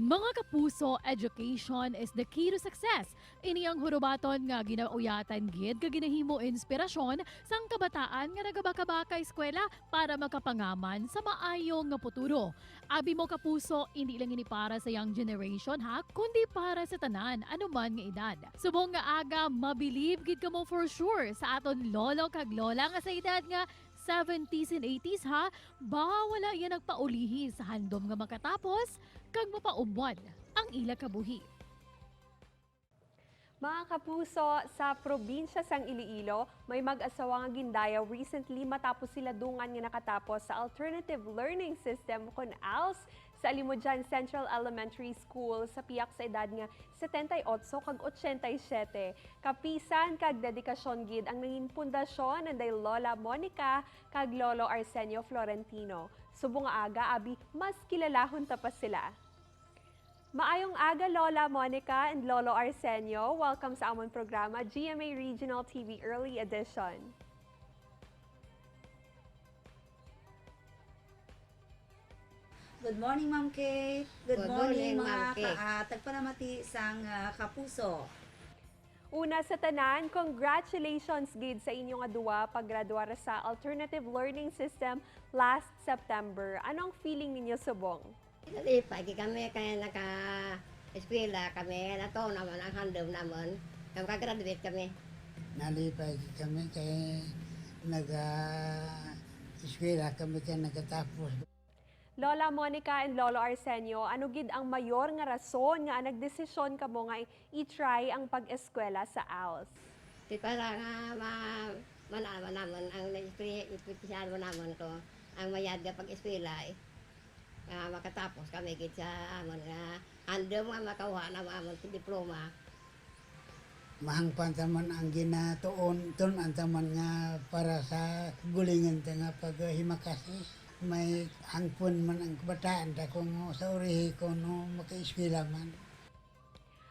Mga kapuso, education is the key to success. Ini ang hurubaton nga ginauyatan gid kag ginahimo inspirasyon sang kabataan nga nagabaka-baka eskwela para makapangaman sa maayo nga puturo. Abi mo, kapuso, hindi lang ini para sa young generation ha, kundi para sa tanan anuman nga edad. Subong nga aga, mabilib gid kamo for sure sa aton lolo kag lola nga sa edad nga 70s and 80s ha, ba wala yan nagpaulihi sa handom nga makatapos kag mapaumwan ang ila kabuhi. Mga kapuso, sa probinsya sang Iloilo, may mag-asawa nga gindayaw recently matapos sila dungan nga nakatapos sa Alternative Learning System kon ALS sa Alimujan Central Elementary School sa piyak sa edad nga 78 kag 87. Kapisan kag dedikasyon gid ang nangin pundasyon nanday Lola Monica kag Lolo Arsenio Florentino. Subong nga aga, abi mas kilalahon ta pa sila. Maayong aga, Lola Monica and Lolo Arsenio. Welcome sa amon programa, GMA Regional TV Early Edition. Good morning, Ma'am Kate. Good Good morning, morning, mga Ma'am Kate. Tagpanamati sang kapuso. Una sa tanan, congratulations gid sa inyong aduwa paggraduar sa Alternative Learning System last September. Anong feeling ninyo subong? Nalipay kami kaya naka eskwela kami nato naman ang handom naman. Kami kagraduate kami. Nalipay kami kay naga eskwela kami kay nakatapos. Lola Monica and Lolo Arsenio, ano gid ang mayor nga rason nga nagdesisyon kamo nga i-try ang pag-eskwela sa ALS? Di para nga ma manalaman naman ang eskwela mo naman ko ang mayad nga pag-eskwela eh. Nga makatapos kami gid sa amon nga handom nga makuha na amon si diploma. Mahangpan taman ang ginatuon tun ang taman nga para sa gulingan ta nga paghimakas. May hangpon man ang kabataan ta kung sa urihi ko no makaeskwela man.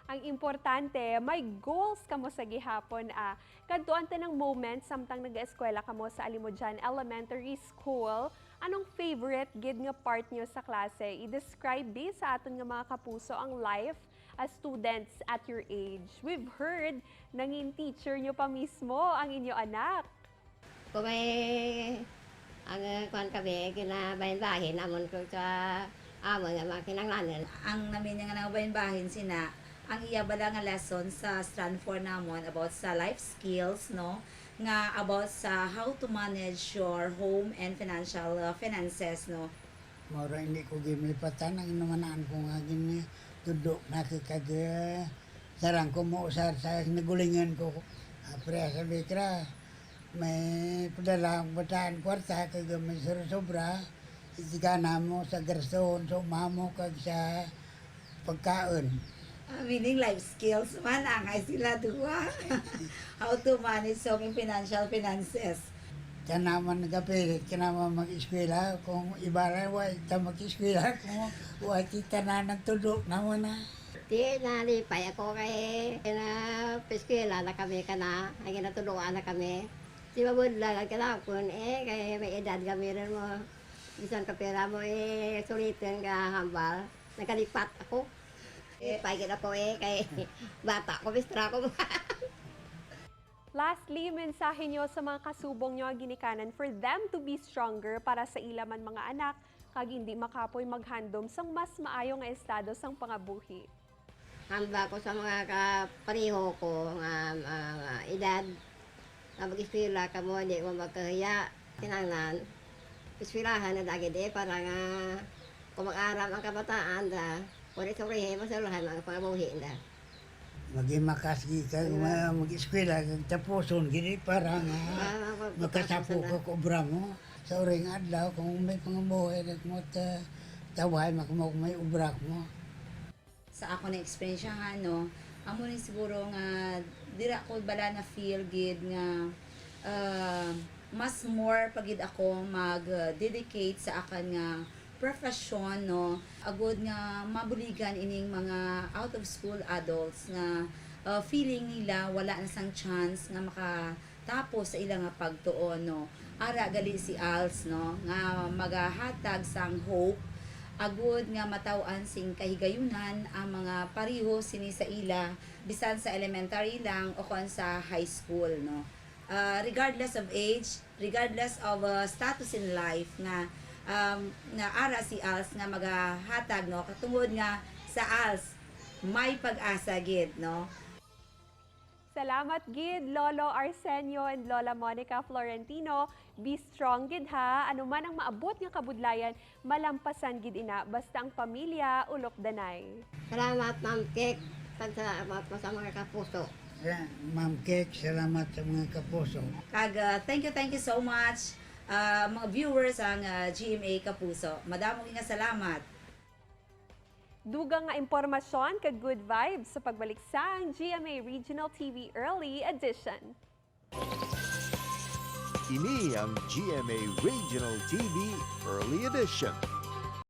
Ang importante, may goals kamo sa gihapon ah. Kadtuan ta ng moment samtang nag-eskwela kamo sa Alimujan Elementary School. Anong favorite gid nga part nyo sa klase? I-describe bi sa aton nga mga kapuso ang life as students at your age. We've heard nangin teacher nyo pa mismo ang inyo anak. Kung may ang kuan kami ginabahin-bahin namon ko sa amon nga mga kinanglanan. Ang namin nga nangabahin-bahin sina ang iya bala nga lesson sa Strand 4 namon about sa life skills, no, nga about sa how to manage your home and financial finances, no. Mora hindi ko gimlipatan ang inumanaan ko nga gini tudok na kag sarang ko mo usar sa nagulingan ko. Pre sa bikra may padala ang bataan kwarta kag may sobra itigana mo sa garson sa umamo kag sa pagkaon. Meaning life skills man angay sila duwa, how to manage so many financial finances. Kanaman nagapilit kanaman mag-eskwela kung ibala wa ta mag-eskwela kung wa ti tanan nagtudok naman na. Di nalipay ako kay na peskwela na kami kana, ay ginatuluan na kami. Di mabudla ang kalapon eh, kay may edad kami rin mo. Bisan ka pera mo eh, sulitin ka hambal. Nakalipat ako. Eh, pagid ako eh, kay bata ko, bistra ko. Lastly, mensahe nyo sa mga kasubong nyo ang ginikanan for them to be stronger para sa ilaman mga anak kag hindi makapoy maghandom sang mas maayo nga estado sang pangabuhi. Hamba ko sa mga kapareho ko nga edad. Na mag-eskwela ka mo, hindi mo magkahiya. Tinangnan, eskwelahan na lagi di para nga kung mag-aram ang kabataan da, kung isurihin, masuluhan ang pangabuhi da. Magimakas gi ka mag-eskwela kag tapuson gini para nga makasapo ka kobra mo sa uring adlaw kung may pangabuhi kag mo ta tawhay makamo kung may obra mo. Sa ako na experience nga, no, amo ni siguro nga dira ko bala na feel gid nga mas more pagid ako mag dedicate sa akan nga profession, no, agud nga mabuligan ining mga out of school adults nga feeling nila wala na sang chance nga makatapos sa ilang nga pagtuon, no. Ara gali si ALS, no, nga magahatag sang hope. Agud nga mataw-an sing kahigayunan ang mga pariho sini sa ila bisan sa elementary lang o kon sa high school, no? Regardless of age, regardless of status in life nga nga ara si ALS nga magahatag, no, katungod nga sa ALS may pag-asa gid, no? Salamat gid, Lolo Arsenio and Lola Monica Florentino. Be strong gid ha. Ano man ang maabot nga kabudlayan, malampasan gid ina basta ang pamilya ulop danay. Salamat, Ma'am Kek. Salamat po sa mga kapuso. Ma'am Kek, salamat sa mga kapuso. Kag thank you so much mga viewers ang GMA Kapuso. Madamo nga salamat. Dugang nga impormasyon kag good vibes sa pagbalik sa ang GMA Regional TV Early Edition. Ini ang GMA Regional TV Early Edition.